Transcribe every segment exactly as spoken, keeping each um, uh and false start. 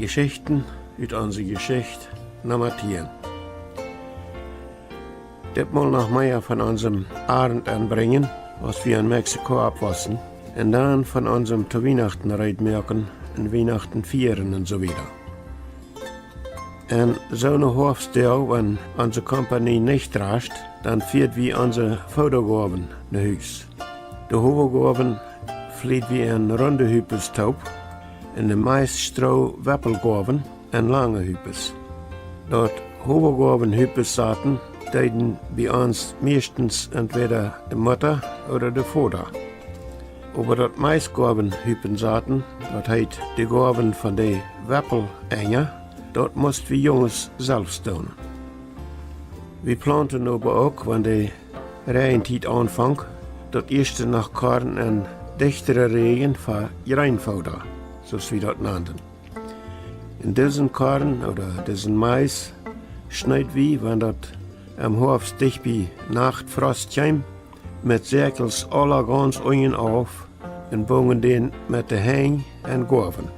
Jeschichten ut onse Jeschicht, Numma tieen. Dit mol noch mea von onsem Arnt enbrinjen, aus wie en Mexiko oppwossen, un dan von onsem to Wienachten reed moaken un Wienachten fieren un soo wieda. Un soone Hoafstdoag, wan onse Kompanie nich drascht, dan fieed wie onse Foodagoawen no Hus. De Howagoawen fleed wie en runde Hupes toop un de Maisstroo-Weppelgoawen en lange Hupes. Daut Howagoawen Hupes saten, deeden bie ons mieeschtens entwäda de Mutta ooda de Voda. Oba daut Maisgoawen Hupen saten, daut heet de Goawen von de Weppelenja, daut must wie Junges selfst doonen. Wie plaunten oba uk, wan de Räajentiet aunfonk, daut ieeschte noch Korn en dichtre Räajen fa Jreenfooda, soo aus wie daut nanden. Un disen Korn ooda disen Mais schneed wie, wan daut em Hoafst dicht bie Nachtfrost kjeem, met Säakjels aula gauns unjen auf un bungen dän met de Henj en Goawen.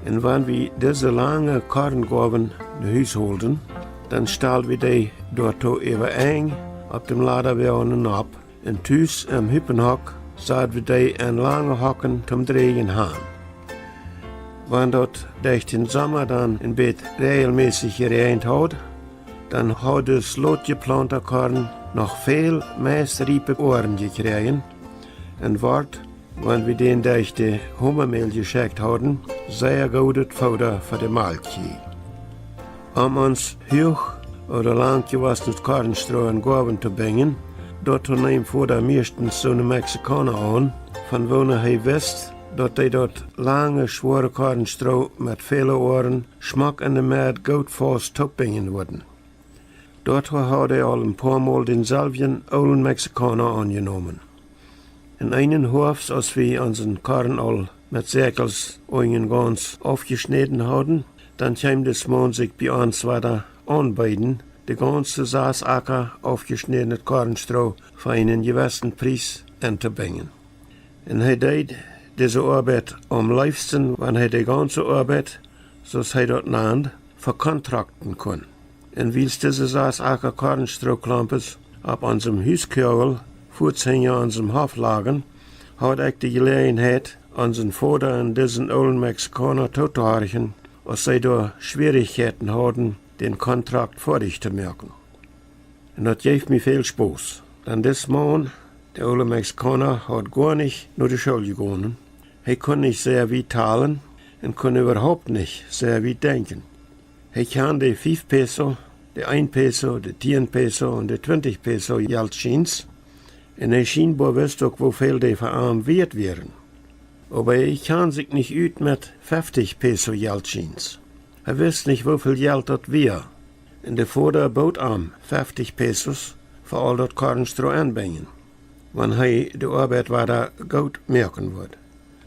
Un wan wie dise lange Korngoawen no Hus holden, dan stald wie dee doatoo äwa Enj opp däm Ladawoagen nopp, un tus em Hupenhock sad wie dee en lange Hocken toom dräjen han. Wan daut derch dän Somma dan en bät räajelmässich jeräajent haud, dan haud daut lot jeplaunte Korn noch väl meist riepe Oaren jekjräajen un wort, wan wie dän derch de Homamäl jeschekjt hauden, sea goodet Fooda fa de Malkjkjieej. Om ons huach ooda lank jewossnet Kornstroo en Goawen to binjen, doatoo neem Voda mieeschtens soone Mexikauna aun, von woone hee wist, daut dee daut lange, schwoare Kornstroo met väle Oaren schmock en de Med goot faust toopbinjen wudden. Doatoo haud hee aul en poa Mol dänselwjen oolen Mexikauna aunjenomen. En eenen Hoafst, aus wie onsen Korn aul met Säakjels unjen gauns aufjeschnäden hauden, dan kjeem de Maun sikj bie ons wada aunbeeden, de gaunse sas Acka aufjeschnädnet Kornstroo fa eenen jewessen Pries entobinjen. Un hee deed dise Oabeit aum leefsten, wan hee de gaunse Oabeit, soo aus hee daut nand, vekontrakten kunn. Un wiels dise sas Acka Kornstrooklampes opp onsem Huskogel fuaz hinja onsem Hoff lagen, haud ekj de Jeläajenheit, onsen Voda un disen oolen Mexikauna tootohorchen, aus see doa Schwierichkjeiten hauden, dän Kontrakt foadich to moaken. Un daut jeef mie väl Spos. Dan dis Maun, de oole Mexikauna, haud goa nich no de School jegonen. Hee kunn nich sea wiet talen un kunn äwahaupt nich sea wiet denkjen. Hee kjand de fief Peso, de een Peso, de tieen Peso un de twintich Peso Jeltschiens. Un hee schienboa wist uk, woo väl dee fa am wieet wieren. Oba hee kjand sikj nich ut met feftich Peso Jeltschiens. Hee wist nich, woo väl Jelt daut wia. Un de Voda bood am feftich Pesos fa aul daut Kornstroo enbinjen, wan hee de Oabeit wada goot moaken wudd.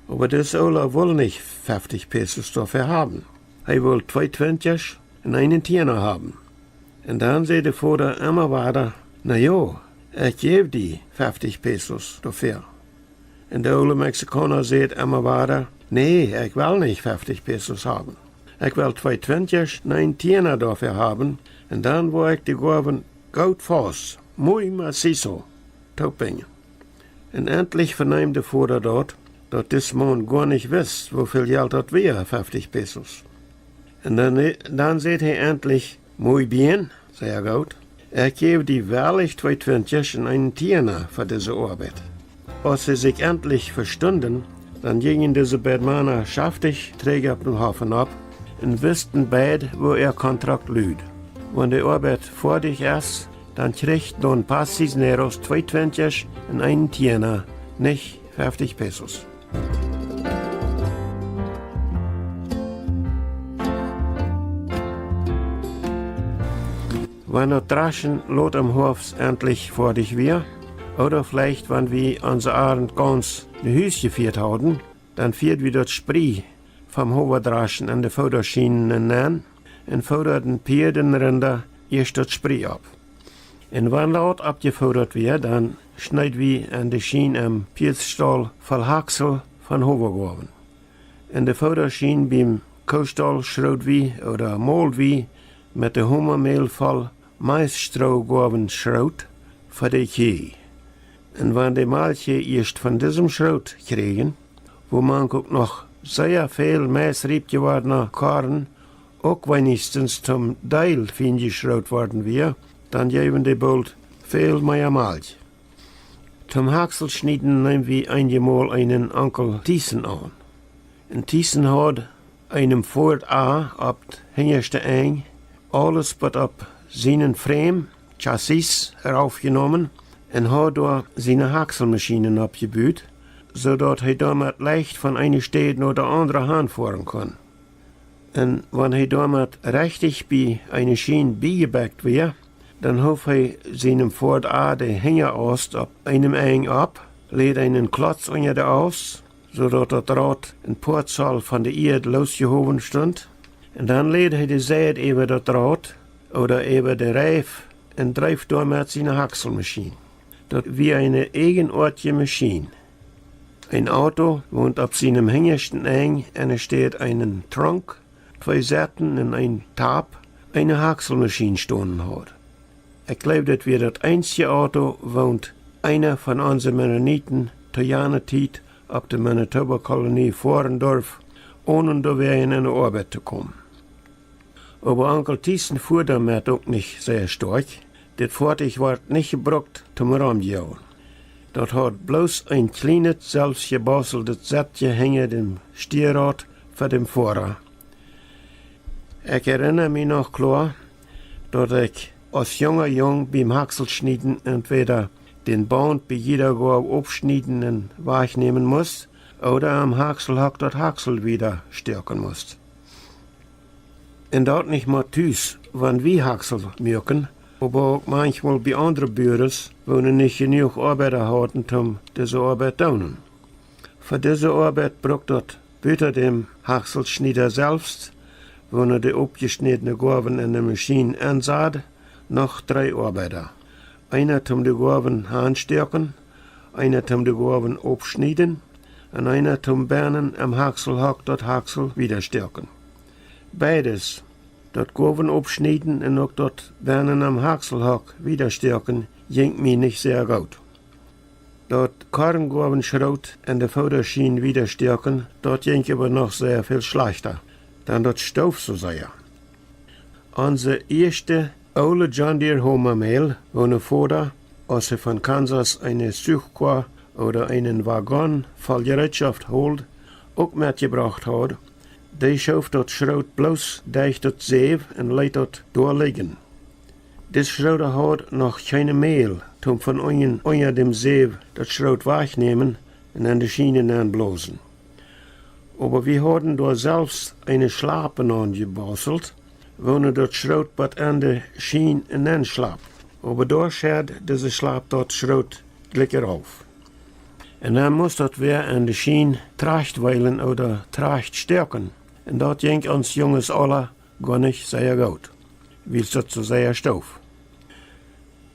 Oba dis Oola wull nich feftich Pesos doafäa haben. Hee wull twee Twintjasch un eenen Tiena haben. Un dan säd de Voda emma wada: "Na jo, ekj jäw die feftich Pesos doafäa." Un de oole Mexikauna säd emma wada: "Nä, ekj well nich feftich Pesos haben. Ekj well twee Twintjasch un een Tiena doafäa haben, un dan woa ekj de Goawen goot faust, muy macizo, toopbinjen." Un entlich veneem de Voda daut, daut dis Maun goa nich wist, woo väl Jelt daut wia, feftich Pesos. Un dan, dan säd hee entlich: "Muy bien, sea goot. Ekj jäw die wellich twee Twintjasch un eenen Tiena fa dise Oabeit." Aus see sikj entlich vestunden, dan jinjen dise beid Mana schaftich trigj opp dän Hoff nopp un wisten beid, woo äa Kontrakt lud. "Wan de Oabeit foadich es, dan kjricht Don Paz Cisneros twee Twintjasch un eenen Tiena, nich feftich Pesos." Wan daut Draschen lot em Hoafst entlich foadich wia, ooda veleicht wan wie onse Arnt gauns no Hus jefieet hauden, dan fieed wie daut Sprie vom Howadraschen en de Foodaschienen nenn un foodaden Pieed un Rinda ieescht daut Sprie opp. Un wan daut oppjefoodat wia, dan schneed wie en de Schien em Pieedstaul voll Hacksel von Howagoawen. En de Foodaschien biem Koostal schroot wie ooda molt wie met de Homamäl voll Maisstroogoawen Schroot fa de Kjieej. Un wan de Malkj ieescht von disem Schroot kjrieejen, wua mank uk noch sea väl Maisriep jewordna Korn uk weinichstens toom Deel fien jeschroot worden wia, dan jeewen dee boolt väl mea Malkj. Toom Hakjselschnieden neem wie eenjemol eenen Onkel Tiesen aun. Un Tiesen haud eenem Ford A opp hinjaschte Enj aules waut opp sienen Frame, Chassis, raufjenomen un haud doa siene Hakjselmaschien oppjebut, soo daut hee doamet leicht von eene Städ no de aundre hanfoaren kunn. Un wan hee doamet rechtich bie eene Schien biejebekjt wia, dan hoof hee sienem Ford A de Hinjaaust opp eenem Enj opp, läd eenen Klotz unja de Aus, soo daut daut Raut een poa Zoll von de Ieed loosjehowen stunt, un dan läd hee de Seid äwa daut Raut ooda äwa de Reif un dreef doamet siene Hakjselmaschien. Daut wia eene eejenoatje Maschien. Een Auto, waut opp sienem hinjaschten Enj enne Städ eenen Trunk, twee Setten un een Top, eene Hakjselmaschien stonen haud. Ekj jleew, daut wia daut eensje Auto, waut eena von onse Mennoniten to jane Tiet opp de Manitoba Kolonie foaren durf, onen doawäajen enne Oabeit to komen. Oba Onkel Tiesen fua doamet uk nich sea stoakj. Dit Foatich wort nich jebrukt toom romjoagen. Daut haud bloos een kjlienet, selfst jebauseldet Settje hinja däm Stierraut fa däm Foara. Ekj erinna mie noch kloa, daut ekj aus junga Jung biem Hakjselschnieden entwäda dän Baunt bie jieda Goaw aufschnieden un wajchnämen must, ooda aum Hakjselhok daut Hakjsel wieda stoaken must. Un daut nich mau tus, wan wie Hakjsel muaken, oba uk manchmol bie aundre Buaren, wua nich jenuach Oabeida hauden, om dise Oabeit doonen. Fa dise Oabeit brukt daut buta däm Hakjselschnieda selfst, wua de oppjeschnädne Goawen en de Maschien ensad, noch dree Oabeida. Eena toom de Goawen hanstoaken, eena toom de Goawen oppschnieden un eena toom bennen em Hakjselhok daut Hakjsel wieda stoaken. Beides, daut Goawen oppschnieden un uk daut bennen em Hakjselhok wieda stoaken, jinkj mie nich sea goot. Daut Korngoawenschroot en de Foodaschien wieda stoaken, daut jinkj oba noch sea väl schlajchta, dan daut stoof soo sea. Onse ieeschte oole John Deere Homamäl, wua Voda, aus hee von Kansas eene Zuchkoa ooda eenen Wagon voll Jereetschoft hold, uk metjebrocht haud, dee schoof daut Schroot bloos derch daut Säw un leet daut doa lijen. Dis Schroot haud noch kjeene Mäl, toom von unjen unja däm Säw daut Schroot wajchnämen un en de Schien nenblosen. Oba wie hauden doa selfst eene Schlap aunjebauselt, wua daut Schroot bat en de Schien nenschlapt. Oba doa schedd dise Schlap daut Schroot jlikj auf. Un dan must daut wäa en de Schien trajcht weelen ooda trajcht stoaken. Un daut jinkj ons Junges aula goanich sea goot, wiels daut soo sea stoof.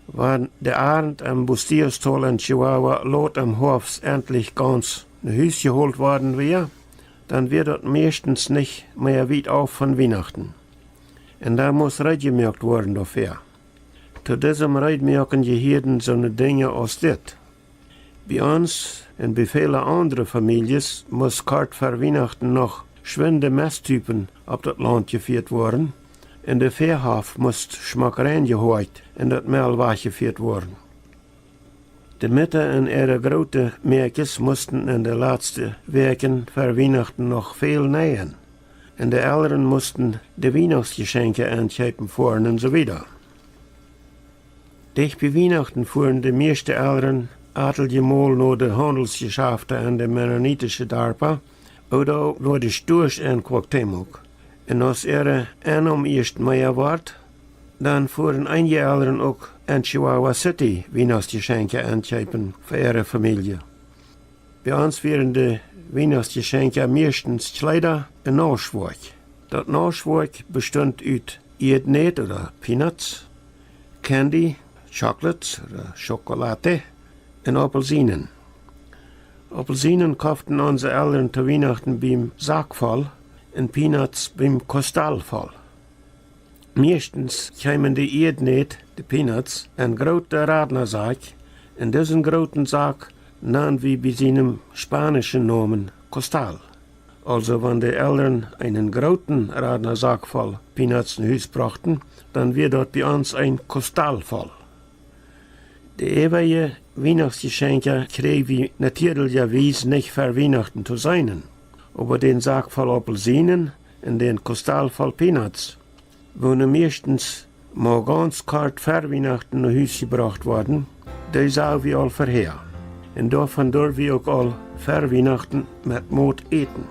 Wan de Arnt em Bustillos-Tol en Chihuahua lot em Hoafst entlich gaunz no Hus jeholt worden wia, dan wia daut mieeschtens nich mea wiet auf von Wienachten. Un dan must reed jemoakt woaren doafäa. To disem Reedmoaken jehieeden soone Dinja aus dit. Bie ons un bie väle aundre Famieljes must kort ver Wienachten noch schwind de Mesthupen opp daut Launt jefieet woaren, un de Väahoff must schmock rein jehoakjt un daut Mäl wajchjefieet woaren. De Mutta un äare groote Mäakjes musten en de latste Wäakjen ver Wienachten noch väl neien, un de Elren musten de Wienachtsjeschenkja enkjeepen foaren un soo wieda. Dicht bie Wienachten fuaren de mieeschte Elren ateljemol no de Haundelsjeschafta en de mennonitische Darpa ooda uk no de Stuasch en Cuauhtémoc. Un aus äare Ennom ieescht mea wort, dan fuaren eenje Elren uk en Chihuahua City Wienachtsjeschenkja enkjeepen fa äare Famielje. Bie ons wieren de Wienachtsjeschenkja mieeschtens Kjleeda un Nauschwoakj. Daut Nauschwoakj bestunt ut Ieednät ooda Peanuts, Candy, Chocolates ooda Chocolate un Aupelsienen. Aupelsienen koften onse Elren to Wienachten biem Sack voll, un peanuts biem Kostal voll. Mieeschtens kjeemen de Ieednät, de peanuts, en groote Radnasak, un disen grooten Sak nand wie bie sienem spaunischen Nomen Kostal. Aulsoo wan de Elren eenen grooten Radnasak voll peanuts no Hus brochten, dan wia daut bie ons een Kostal voll. De äwaje Wienachtsjeschenkja kjrieej wie natieedlichawies nich ver Wienachten to seenen, oba dän Sak voll Aupelsienen un dän Kostal voll peanuts, woone mieeschtens mau gaunz kort ver Wienachten no Hus jebrocht worden, dee sag wie aul verhäa. Un doavon durf wie uk aul ver Wienachten met Mot äten.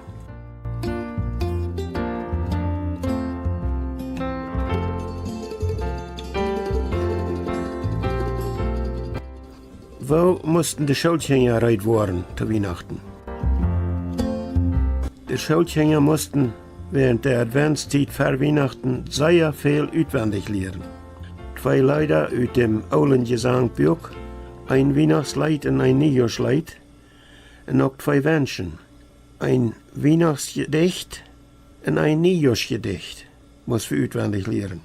Woo musten de Schoolkjinja reed woaren to Wienachten? De Schoolkjinja musten wäarent de Adventstiet ver Wienachten sea väl utwendich lieren. Twee Leeda ut däm oolen Jesankbuak, een Wienachtsleet un een Niejoaschleet, un uk twee Wenschen, een Wienachtsjedicht un een Niejoaschjedicht, must wie utwendich lieren.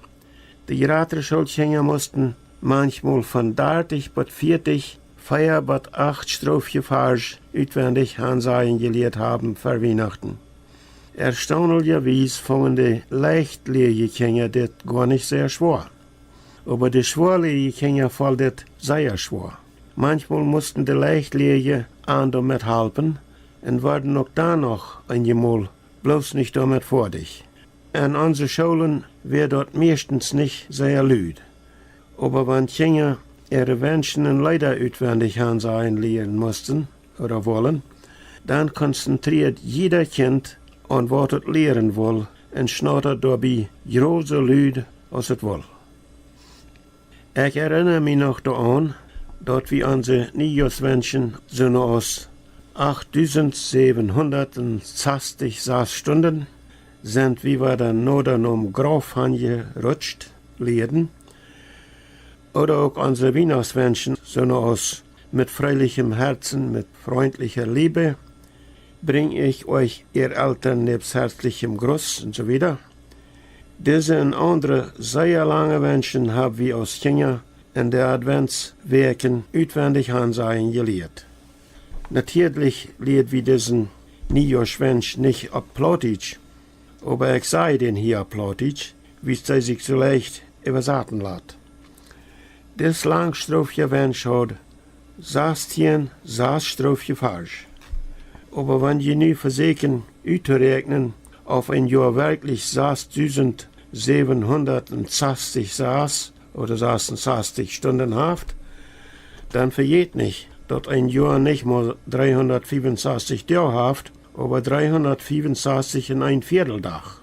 De jratre Schoolkjinja musten manchmol von dartich bat vieetich, vea bat acht Stroofjevarsch utwendich hansajen jelieet haben ver Wienachten. Erstaunlichawies fungen de leichtlieeje Kjinja dit goanich sea schwoa. Oba de schwoalieeje Kjinja foll dit sea schwoa. Manchmol musten de leichtlieeje an doamet halpen un worden uk dan noch eenjemol bloos nich doamet foadich. En onse Schoolen wia daut mieeschtens nich sea lud. Oba wan Kjinja äare Wenschen un Leeda utwendich hansajen lieren musten, ooda wullen, dan konzentrieed jieda Kjint aun waut et lieren wull un schnautad doabie jrod soo lud aus et wull. Ekj erinna mie noch doaraun, daut wie onse Niejoaschwenschen soo no aus achtdusentsäwenhundatsastichsass Stunden, sent wie wada noda nom Grauf hanjerutscht, lieeden, ooda uk onse Wienachtswenschen soo no aus: Mit fröhlichem Herzen, mit freundlicher Liebe bring ich euch, ihr Eltern, nebst herzlichem Gruß un soo wieda. Dise un aundre sea lange Wenschen hab wie aus Kjinja en de Adventswäakjen utwendich hansajen jelieet. Natieedlich lieed wie disen Niejoaschwensch nich opp Plautdietsch, oba ekj saj dän hia opp Plautdietsch, wiels dee sikj soo leicht äwasaten lat. Dis Langstroofjewensch haud sastieen sasstroofje Varsch. Oba wan jie nu vesäkjen uttoräakjnen, auf een Joa werkjlich sasdusentsäwenhundatsastich sass ooda sasunsastich Stunden haft, dan vejät nich, daut een Joa nich mau dreehundatfiefunsastich Doag haft, oba dreehundatfiefunsastich un een Vieedel Dach.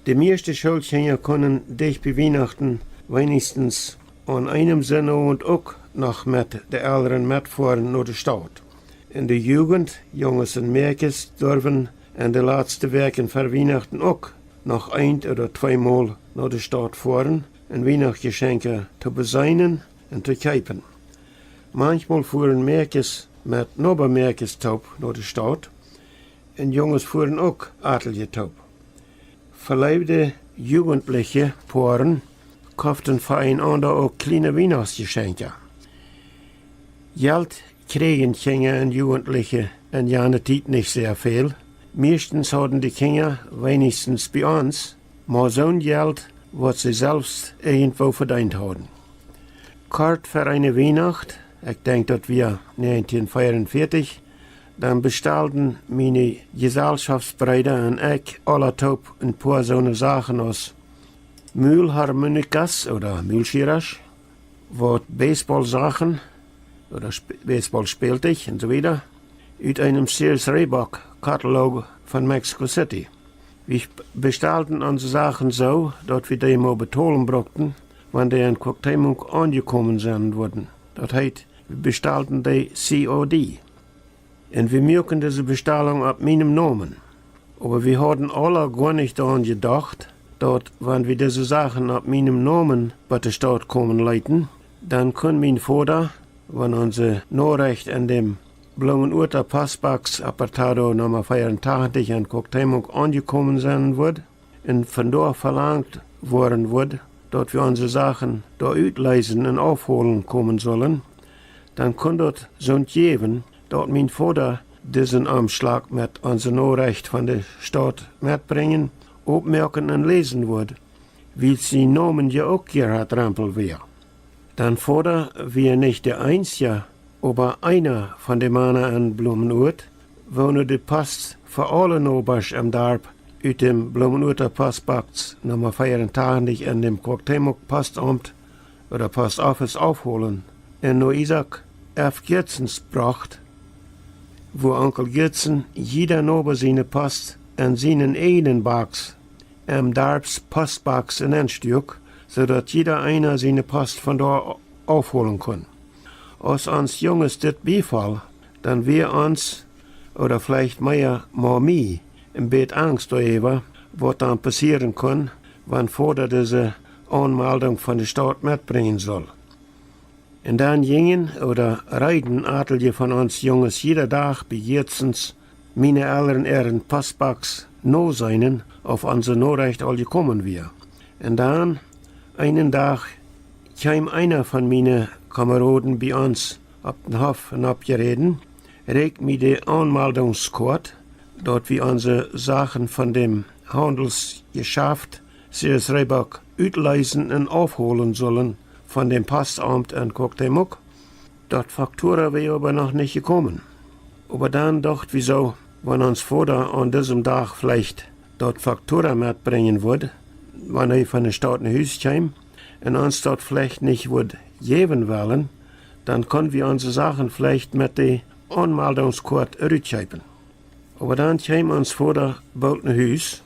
De mieeschte Schoolkjinja kunnen dicht bie Wienachten weenichstens aun eenem Sinnowent uk noch met de Elren metfoaren no de Staut. En de Jugent, Junges un Mäakjes, durwen en de latste Wäakjen ver Wienachten uk noch eent ooda tweemol no de Staut foaren un Wienachtsjeschenkja to beseenen un to kjeepen. Manchmol fuaren Mäakjes met Nobamäakjes toop no de Staut, un Junges fuaren uk atelje toop. Veleewde jugentliche Poaren koften fa eenaunda uk kjliene Wienachtsjeschenkja. Jelt kjrieejen Kjinja un Jugentliche en jane Tiet nich sea väl. Mieeschtens hauden de Kjinja, weenichstens bie ons, mau soon Jelt, waut see selfst irjentwoo vedeent hauden. Kort ver eene Wienacht, ekj denkj daut wia näajentieen fiefenvieetich, dan bestalden miene Jesalschoftsbreeda un ekj aula toop een poa soone Sachen aus Mulharmonikas ooda Mulschieasch, waut Baseball-Sachen ooda Sp-, Baseball-Spältich un soo wieda, ut eenem Sears Roebuck Katalog von Mexico City. Wie b-, bestalden onse Sachen soo, daut wie dee mau betolen bruckten, wan dee en Cuauhtémoc aunjekomen sennen wudden. Daut heet, wie bestalden dee C O D. Un wie muaken dise Bestalunk opp mienem Nomen. Oba wie hauden aula goanich doaraun jedocht, daut wan wie dise Sachen opp mienem Nomen bot de Staut komen leeten, dan kunn mien Voda, wan onse Norecht en däm Blumenort Postbox Apartado Numma veeauntachentich en Cuauhtémoc aunjekomen sennen wudd un von doa velangt woaren wudd, daut wie onse Sachen doa utleesen un aufholen komen sullen, dan kunn daut soont jäwen, daut mien Voda disen Omschlag met onse Norecht von de Staut metbrinjen, opmoaken un läsen wudd, wiels sien Nomen je uk Gerhard Rempel wia. Dan Voda wia nich de eensja, oba eena von de Mana en Blumenort, woone de Post fa aule Nobasch em Darp ut dem Blumenorta Postbox Numma veeauntachentich en dem Cuauhtémoc Postamt ooda Post Office aufholen un no Isaak F. Gietzens brocht, wua Onkel Gietzen jieda Noba siene Post en sienen eenen Box em Darps Postbox enstuak, soo daut jieda eena siene Post von doa aufholen kunn. Aus ons Junges dit biefoll, dan wia ons, ooda veleicht mea mau mie, een bät Angst doaräwa, waut dan passieren kunn, wan Voda dise Aunmeldunk von de Staut metbrinjen sull. Un dan jinjen ooda reeden atelje von ons Junges jieda Dach bie Gietzens miene Elren äaren Postbox noseenen, auf onse Norecht aul jekomen wia. Un dan, eenen Dach, kjeem eena von miene Komeroden bie ons opp dän Hoff un oppjeräden, rieekjt mie de Aunmeldungskoat, daut wie onse Sachen von dem Haundelsjeschaft Sears Roebuck utleesen un aufholen sullen von dem Postamt en Cuauhtémoc. Daut Faktura wia oba noch nich jekomen. Oba dan docht wie soo, wan ons Voda aun disem Dach veleicht daut Faktura metbrinjen wudd, wan hee von de Staut no Hus kjeem, un ons daut veleicht nich wudd jäwen wellen, dan kunn wie onse Sachen veleicht met de Aunmeldungskoat rutkjeepen. Oba dan kjeem ons Voda boolt no Hus,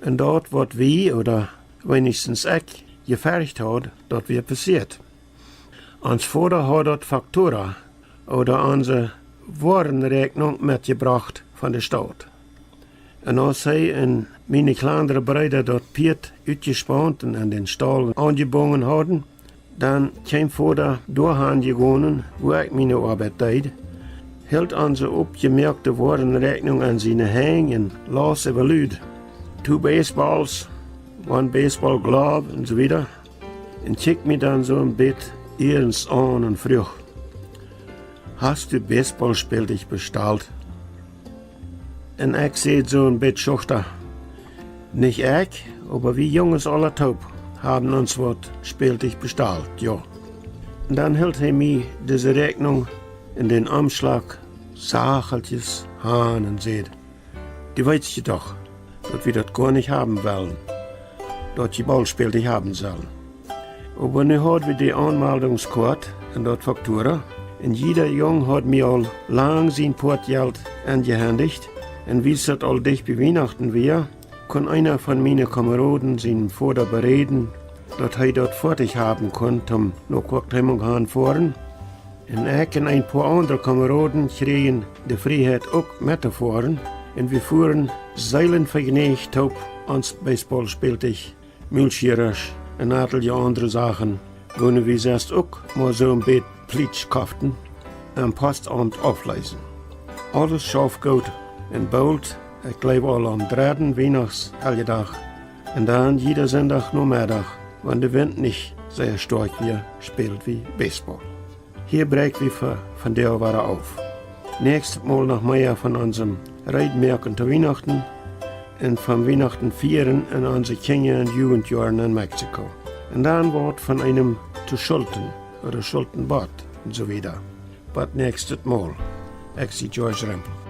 un daut waut wie, ooda weenichstens ekj, jefercht haud, daut wia passieet. Ons Voda haud daut Faktura, ooda onse Woarenräakjnunk metjebrocht von de Staut. Un aus hee un miene kjlandre Breeda daut Pieet utjespaunt un en dän Staul aunjebungen hauden, dan kjeem Voda doahan jegonen, wua ekj miene Oabeit deed, hilt onse oppjemoakte Woarenräakjnunk en siene Henj un laus äwa lud: Two baseballs, one baseball glove, un soo wieda. Un kjikjt mie dan soo een bät iernst aun un fruach: Hast du Baseballspältich bestalt? Un ekj säd soo een bät schuchta: Nich ekj, oba wie Junges aula toop haben ons waut Spältich bestalt, jo. Un dan hilt hee mie dise Räakjnunk en dän Omschlag sacheltjes han un säd: Du weetst je doch, daut wie daut goa nich haben wellen, daut jie Baulspältich haben sellen. Oba nu haud wie de Aunmeldungskoat un daut Faktura, un jieda Jung haud mie aul lang sien Poat Jelt enjehendicht, un wiels daut aul dicht bie Wienachten wia, kunn eena von miene Komeroden sienen Voda beräden, daut hee daut foadich haben kunn toom no Cuauhtémoc han foaren. Un ekj un een poa aundre Komeroden kjrieejen de Frieheit uk mettofoaren, un wie fuaren seelenvejnäacht toop ons Baseballspältich, Mulschieasch un atelje aundre Sachen, woone wie sest uk mau soo een bät plietsch koften, em Postamt aufleesen. Aules schauft goot, un boolt, ekj jleew aul aum dredden Wienachts-Heljedach, un dan jieda Sindach Nomeddach, wan de Wint nich sea stoakj wia, späld wie Baseball. Hia bräakj wie fa vondoag wada auf. Näakjstet Mol noch mea von onsem Reedmoaken to Wienachten un vom Wienachten fieren en onse Kjinja- un Jugentjoaren en Mexiko. Un dan waut von eenem to Schulten ooda Schultenbott un soo wieda. Bat näakjstet Mol. Ekj sie George Rempel.